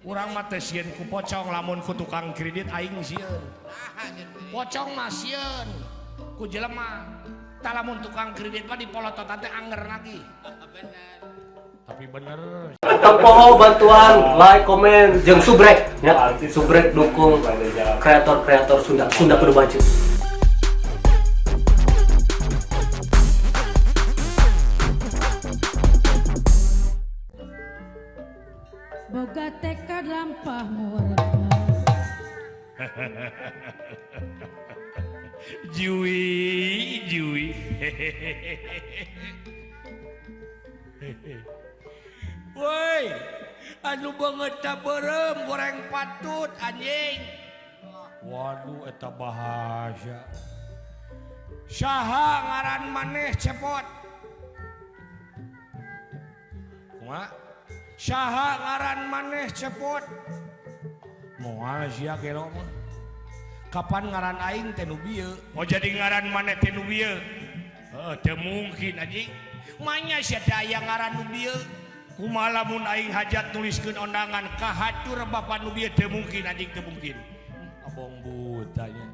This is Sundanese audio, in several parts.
Urang mah teu sieun ku pocong lamun ku tukang kredit aing sieun. Pocong mah sieun ku jelema. Tah lamun tukang kredit mah dipolototan teh anger lagi. Tapi bener. Tong poho bantuan like, komen, jeung subrek ya. Subrek dukung kreator-kreator Sunda. Sunda kudu maju. Boga tekad lampah murka. Jui, jui. Woi, anu banget berem goreng patut anjing. Waduh eta bahasa. Saha ngaran maneh cepot? Kumaha? Saha ngaran maneh cepot? Moal sia gelo mah. Kapan ngaran aing teh nu bieu? Oh jadi ngaran maneh teh nu bieu? Heuh, teu mungkin anjing. Manya sia teh aya ngaran nu bieu? Kumaha lamun aing hajat nuliskeun ondangan kahatur bapa nu bieu teu mungkin anjing, teu mungkin. Abong butanya.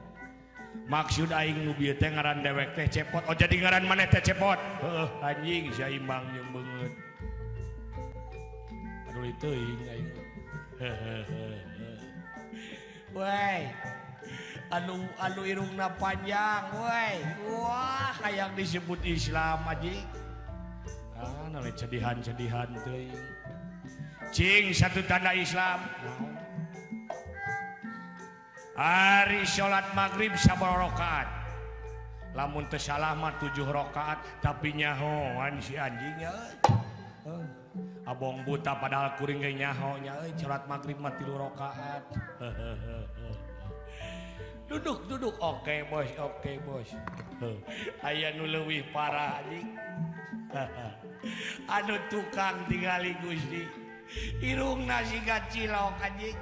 Maksud aing nu bieu teh ngaran dewek teh cepot. Oh jadi ngaran maneh teh cepot. Heuh anjing sia imbang jeung beungeut. Aduh teuing aing. Woi. Anu anu irungna panjang woi. Wah hayang disebut Islam anjing. Ah nale cedihan-cedihan teuing. Cing satu tanda Islam. Ari salat maghrib sabaraha rakaat? Lamun teu salah mah 7 rakaat, tapi nyahoan si anjing nya euy. Abong buta padahal kuring ge nyaho nya euy, salat maghrib mah 3 rakaat. Duduk duduk, oke bos, oke bos. Aya nu leuwih parah anjing. Anu tukang tingali Gusti. Irungna siga cilok anjing.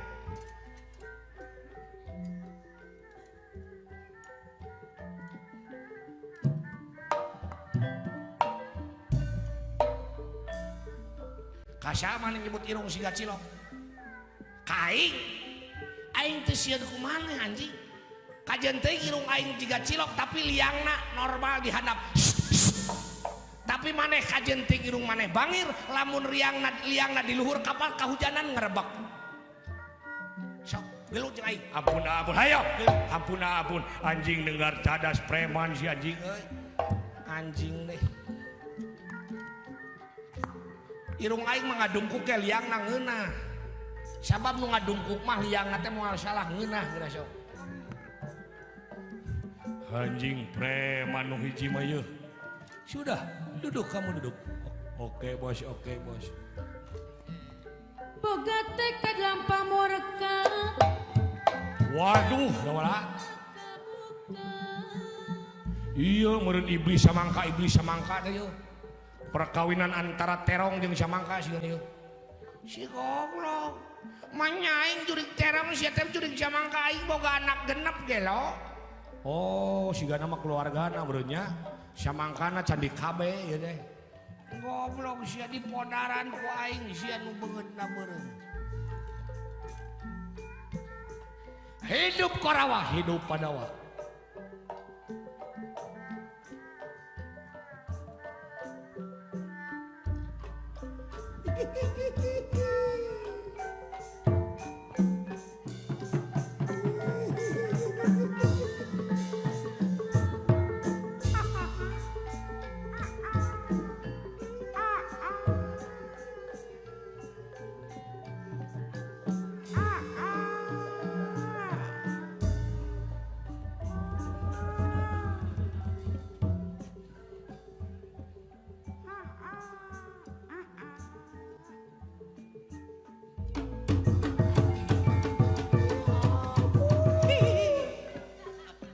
Kasama nyebut irung siga cilok. Ka aing, aing teu sieun ku maneh anjing. Kajeun teh irung aing jiga cilok tapi liangna normal di handap. Tapi maneh kajeun teh irung maneh bangir lamun liangna di luhur kapal kahujanan ngerebek. Sok gelut jeung aing. Ampun ampun hayo. Ampun ampun anjing dengar cadas preman si anjing euy. Anjing deh. Irung aing mah ngadungkuk ge liangna ngeunah. Sabab nu ngadungkuk mah liangna teh moal salah ngeunah geura sok. Anjing preman nu hiji mah yeuh. Sudah, duduk kamu duduk. Oke bos, oke bos. Boga tekad lampah murka. Waduh, gawala. Iya, meureun iblis samangka teh yeuh. Perkawinan antara terong jeung samangka sieun yeuh. Si goblok. Manya aing jurig terong sia teh jurig samangka aing boga anak genep gelo. Oh, sigana mah keluargana meureun nya. Samangkana candi KB ieu teh. Goblok sia dipodaran ku aing sia nu beungeutna beureum. Hidup Korawa, hidup Pandawa.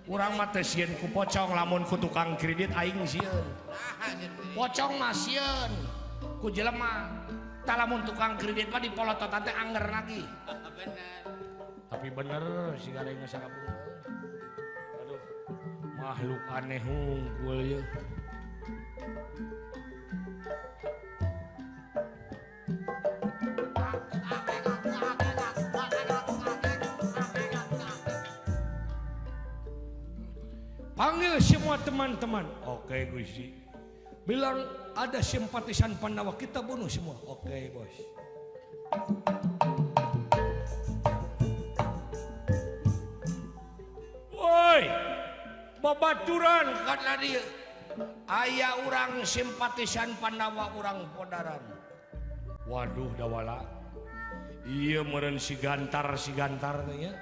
Urang mah teu sieun ku pocong lamun ku tukang kredit aing sieun. Pocong mah sieun ku jelema. Tah lamun tukang kredit mah dipolototan teh anger lagi. Tapi bener siga aing geus sakabung. Aduh, makhluk aneh hungkul ieu. Panggil semua teman-teman. Oke Gusti. Bilang ada simpatisan Pandawa, kita bunuh semua. Oke bos. Woi, babaturan karena dia aya urang simpatisan Pandawa urang podaran. Waduh dawala. Iya meureun si gantar teh nya.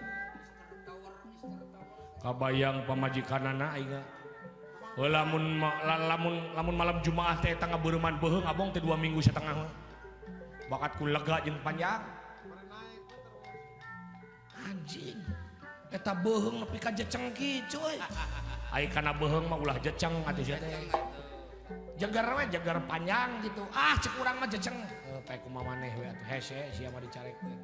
Kabayang pamajikanana aing. Lamun lamun malam Jumaah teh eta ngabeureman beuheung abong teh 2 minggu setengah mah. Bakat ku lega jeung panjang. Anjing. Eta beuheung nepi ka jeceng kieu euy. Ai kana beuheung mah ulah jeceng atuh sia teh. Jeger we jeger panjang gitu. Ah cek urang mah jeceng. Teh kumaha maneh we atuh hese sia mah dicarek teh.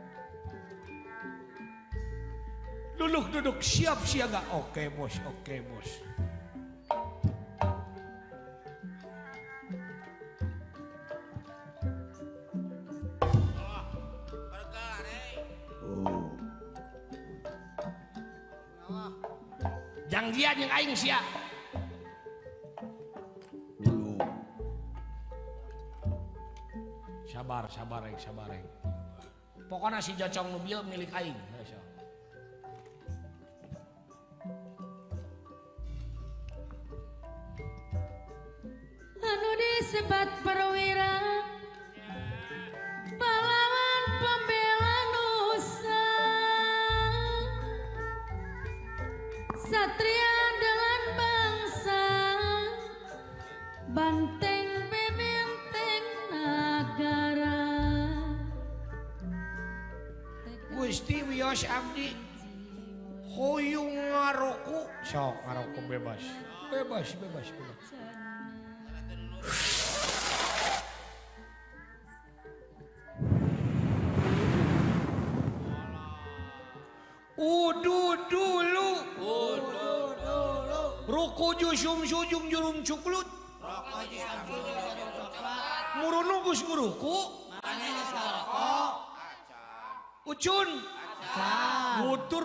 Duduk-duduk siap siaga. Oke bos, oke bos. Jangjian yang aing sia. Sabar, sabar aing, sabar aing. Pokoknya si jocong nu bieu milik aing. Anu disebat perwira pahlawan pembela nusa, satria andalan bangsa, banteng bebenteng nagara. Gusti wios abdi hoyong ngaroku, sok ngaroku bebas, bebas, bebas, bebas. Udu dulu, udu dulu. Ruku jusum sujung jurum cuklut. Murunu gus nguruku. Ucun. Mutur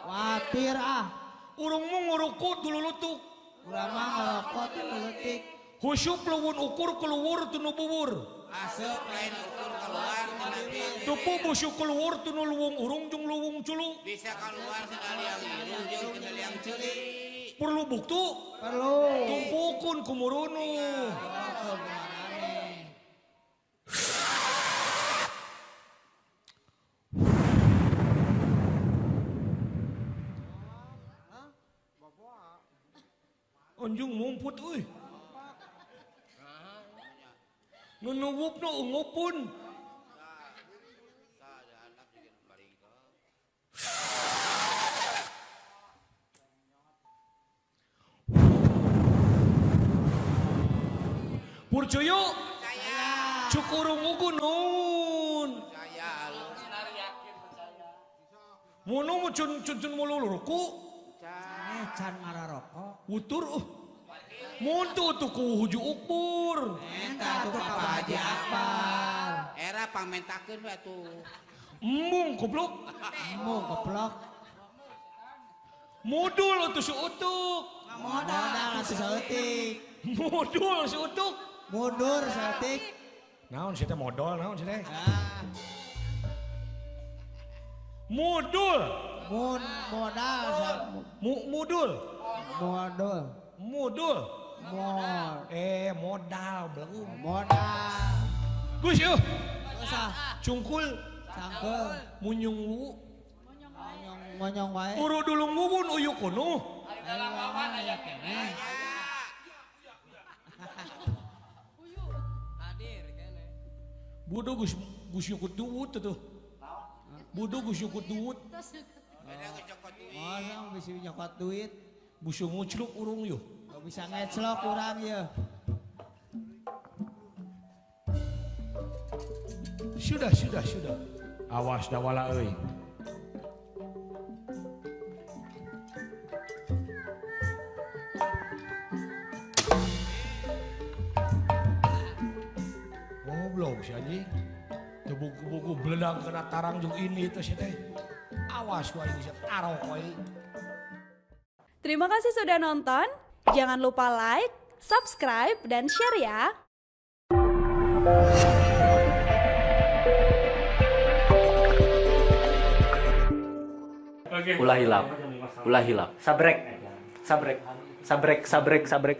Watir ah. Urungmu nguruku dulu lutuk. Urang mah ngerokok tulu letik. Husup luwun ukur keluwur tunu bubur. Asup lain ukur keluar Tupu busuk keluwur tunu luwung urung jung luwung culu. Bisa keluar sekali yang irung jeung sekali yang ceuli. Perlu buktu? Perlu. Tumpukun kumurunu. Anjung mumput euy. Nu nuwupna ungupun. Percaya? Cuk urung ugu nun. Munu mu cun cun cun mululuruku. Can ngararokok. Utur Muntu tuh ku huju ukur. Eta tuh ka Pak Haji Akbar. Era pangmentakeun we atuh. Embung goblok. Embung goblok. Mudul atuh seutuk. Modal atuh saeutik. Mudul seutuk. Mundur saeutik. Naon sih teh modal naon sih teh? Mudul. Mun modal mudul. Modul. Mudul. Modal. Modal belum. Modal. Gus yeuh. Cungkul. Cangkul. Munyung wu. Monyong wae. Uru dulung wuwun uyuk kunuh. Lawan aya keneh. Hadir keneh. Bodoh Gus Gus nyukut duwut tuh. Bodoh Gus nyukut duwut. Oh, bisa nyokot duit. Busu ngucluk urung yuh. Gak bisa ngeclok urang yuh. Sudah, sudah, sudah. Awas dawala euy. Goblok si anjing. Teu buku-buku beledang kena tarang jeung ini teh si teh. Awas wae bisa tarok wae. Terima kasih sudah nonton. Jangan lupa like, subscribe, dan share ya. Ulah hilap. Ulah hilap. Sabrek. Sabrek. Sabrek, sabrek, sabrek, sabrek.